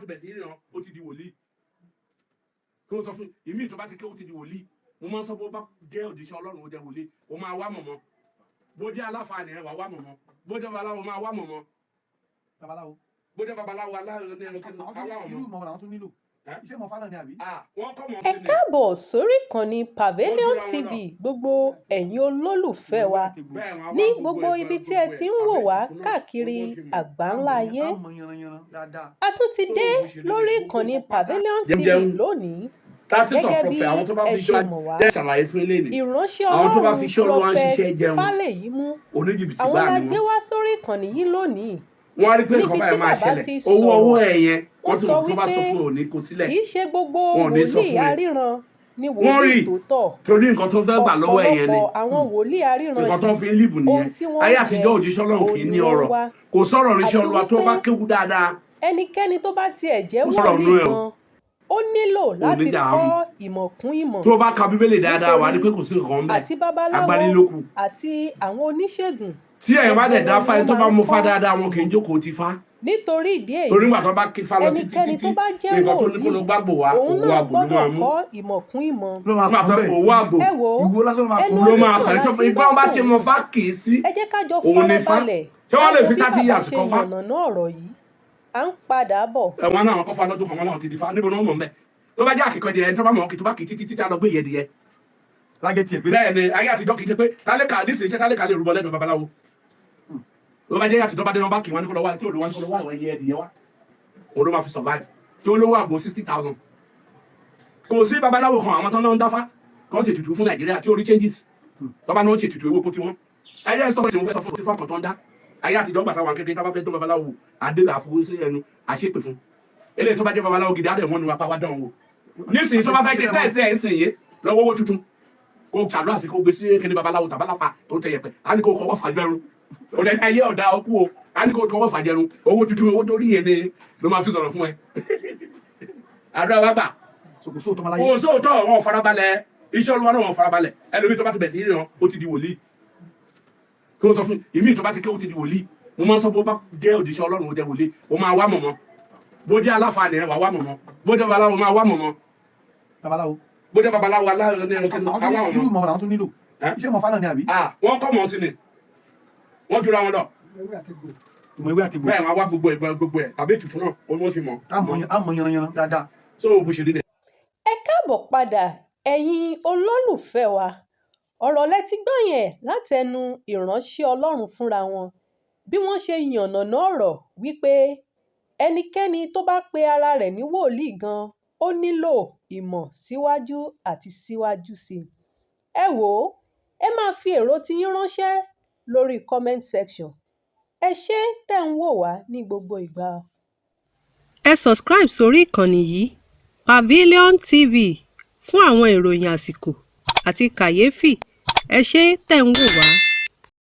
ti bẹ̀ sí ríran, ó ti di wòlíì. Kí wọ́n sọ fún ìmí tó bá ti ké, ó ti di wòlíì. Mo máa ń sọ, bó bá jẹ́ òjíṣẹ́ Ọlọ́run, ó jẹ́ wòlíì, ó máa wá mọ̀mọ́. Bó jẹ́ aláfààní ẹ̀, wà wá mọ̀mọ́. Bó jẹ́ babaláwo, máa wá mọ̀mọ́. Babaláwo. Bó jẹ́ babaláwo aláwọ̀ ní ẹran kí Àwọn wá tún ní irú mọ̀mọ́. ìmọ̀ wo làwọn tún nílò? Ẹ́? Iṣẹ́ ìmọ̀ fálà ni àbí? Ah, wọ́n kọ́ mọ̀ Ẹ sí ni. káàbọ̀ sórí ìkànnì Pavilion Wọ́n jura wọn TV. lọ. Gbogbo ẹ̀yin olólùfẹ́ Ìmọ̀ wa ewé àtegbò. Bẹ́ẹ̀, wọ́n á ní wá gbogbo ẹ̀, ibi tí ẹ gbogbo ti ẹ̀, ń wò tàbí wá ètùtù náà, káàkiri gbogbo ṣe mọ̀. àgbáńlá ayé. Á mọ̀ yanranyanran dáadáa. A tún ti So dé bó ṣe rí lórí nìyẹn, gbogbo ìkànnì nǹkan pátá. Pavilion TV Jẹun. lónìí. Tactics of Gẹ́gẹ́ bí prophet, àwọn tó bá ẹ fi ṣe ṣọ́ mọ̀ wá, jẹ́ ṣàlàyé fún eléyìí. ìránṣẹ́ Àwọn tó bá Ọlọ́run fi ṣọ́ Olúwa ń Prophet ṣiṣẹ́ jẹun, Fálèyímú, oníjìbìtì àwọn gbáà la ni gbé wọ́n. wá sórí ìkànnì yìí lónìí, Wọ́n á rí pé nǹkan níbi báyìí tí máa bàbá ṣẹlẹ̀. ti Owó owó sọ̀rọ̀. ẹ̀ yẹn, Wọ́n wọ́n ti sọ mọ̀ tó bá sọ wípé fún òní kó sílẹ̀. kì í ṣe gbogbo Wọn ò ní sọ wòlíì fún ẹ. aríran ni Wọ́n wòlíì rí tòótọ́. torí nǹkan tó fẹ́ gbà lọ́wọ́ ẹ̀ yẹn ni. Ọ̀pọ̀lọpọ̀ àwọn wòlíì aríran Nǹkan tó yìí, fi ń líbù ohun nìyẹn. tí wọ́n Ayé ń jẹ àtijọ́, òjíṣẹ́ Ọlọ́run òun kì í ni ní wọ́n ń ọrọ̀. wá. Kò sọ̀rọ̀ Àti ìránṣẹ́ Olúwa tó bá wípé kéwú dáadáa. ẹnikẹ́ni tó bá tiẹ̀ jẹ́ Kò sọ̀rọ̀ wòlíì nú ẹ̀ o. gan, ó nílò Ò ní láti jà á kọ́ mú. ìmọ̀ kún ìmọ̀, Tó bá ka Bíbélì dáadáa, wà á rí nítorí pé kò sí nǹkan ńbẹ̀. àti babaláwo Agbárí ló kù. àti àwọn oníṣègùn, Tí ẹ̀yin bá dẹ̀ gbogbo dá wọn fá, ni ẹni wọ́n tó máa bá ń mú fá kọ́ dáadáa, wọn kì í ìmọ̀. jókòó ti fá. Nítorí ìdí Torí èyí, nígbà tó bá kí fá lọ títí ẹnikẹ́ni títí, tó bá jẹ́ nǹkan tó ní kó wòlíì, ló gbàgbò wá, òun òwò náà àgbò ló gbọ́dọ̀ máa mú. kọ́ ìmọ̀ kún ìmọ̀. Ló máa Nígbà kún tó bẹ́ẹ̀. òwò àgbò Ẹ wò ó, Ìwo lásán ló máa ẹnu kún. ló máa oníkàn kàn. la Tó ti ń ìgbà wọn bá gbọ́ ti pọ̀n. mọ fá kì í sí, Ẹ jẹ́ ká jọ òun ni fá. farabalẹ̀ Ṣé ká wọ́n lè wo fi bí 30 bàbá years ṣe kọ́ fá? yànnàná ọ̀rọ̀ yìí. À ń padà bọ̀. Ẹ̀wọ̀n náà, àwọn kọ́fà lọ́dún kan, wọn náà ti di fá. Níbo ni wọ́n mọ̀ ń bẹ̀? Tó bá jẹ́ àkíkọ́ díẹ̀, ẹni tó bá mọ̀ ọ́ kì tó bá kì í títí títí, á lọ gbé ìyẹn díẹ̀. Lágẹ̀ tiẹ̀ pé. Bẹ́ẹ̀ ni ayé àtijọ́, kì í ṣe pé tálíkà nísìnyí, ṣé tálíkà lè rúbọ lẹ́nu babaláwo? Tó bá jẹ́ àtijọ́, bá dé, wọn bá kì wọ́n ní kó lọ wá tí olówó ní kó lọ wá àwọn ẹyẹ ẹdìyẹ wá. Òun ló máa fi survive. Tí olówó àgbo 60,000. Kò sí babaláwo kan, àwọn tó ń dáfá kàn ṣe ètùtù fún Nàìjíríà tí ó rí changes. Tó bá ní wọ́n ṣe ètùtù, ewé kó tí wọ́n. Ayé sọ pé mo fẹ́ sọ fún sí fún tó ń dá. Ayé àtijọ́, gbà táwọn kékeré, tá bá fẹ́ tó babaláwo, adé là fowó sí ẹnu àṣepè fún. Eléyìí tó bá jẹ́ babaláwo gidi, á dẹ̀ wọ́n nu apá wa dán wò. Nísìnyí, tó bá fẹ́ ṣe tẹ́sí ẹ̀ ń sìn yé lọ́wọ́ owó tuntun, kó ṣàdúrà sí, kó gbé sí kíní babaláwo tàbálàfà tó ń tẹ yẹpẹ, á ní kó kọ́wọ́ fàjẹrun. Òde ayé ọ̀dà ọkú o, á ní kó kọ́wọ́ fàjẹrun. Owó tuntun, owó tó rí yẹn ni ló máa fi sọ̀rọ̀ fún ẹ. Àdúrà wa gbà. So kò sóòótọ́ máa láyé. Kò sóòótọ́, wọn ò farabalẹ̀. Iṣẹ́ Olúwa náà, wọn ò farabalẹ̀. Ẹlòmíì tó bá ti bẹ̀ sí ríran, ó ti di wòlíì. Kí wọ́n sọ fún ìmíì tó bá ti ké, ó ti di wòlíì. Mo máa ń sọ, bó bá jẹ́ òjíṣẹ́ Ọlọ́run, ó jẹ́ wòlíì, ó máa wá mọ̀mọ́. Bó jẹ́ aláfààní ẹ̀, wà wá mọ̀mọ́. Bó jẹ́ babaláwo, máa wá mọ̀mọ́. Babaláwo. Bó jẹ́ babaláwo aláwọ̀ ní ẹran kí Àwọn wá tún ní irú mọ̀mọ́. ìmọ̀ wo làwọn tún nílò? Ẹ́? Iṣẹ́ ìmọ̀ fálà ni àbí? Ah, wọ́n kọ́ mọ̀ sí ni. Wọ́n jura wọn lọ. Ìmọ̀ ewé àtegbò. Bẹ́ẹ̀, wọ́n wá gbogbo ẹ̀, gbogbo ẹ̀ tàbí ètùtù náà, ó ní wọ́n sì mọ̀. Á mọ̀ yanranyanran dáadáa. So bó ṣe rí ni. Ẹ káàbọ̀ padà, ẹ̀yin olólùfẹ́ wa. Ọ̀rọ̀ lẹ ti gbọ́ yẹn látẹnu ìránṣẹ́ Ọlọ́run fúnra wọn, bí wọ́n ṣe yànnàná ọ̀rọ̀ wípé ẹnikẹ́ni tó bá pe ara rẹ̀ ní wòlíì gan, ó nílò ìmọ̀ síwájú àti síwájú sí i. Ẹ wò ó, ẹ máa fi èrò tiyín ránṣẹ́ lórí comment section. Ẹ ṣé tẹ̀ ń wò wá ní gbogbo ìgbà. Ẹ subscribe sórí ìkànnì yìí, Pavilion TV, fún àwọn ìròyìn àsìkò àti kàyéfì. Ẹ ṣé tẹ̀ ń wò wá.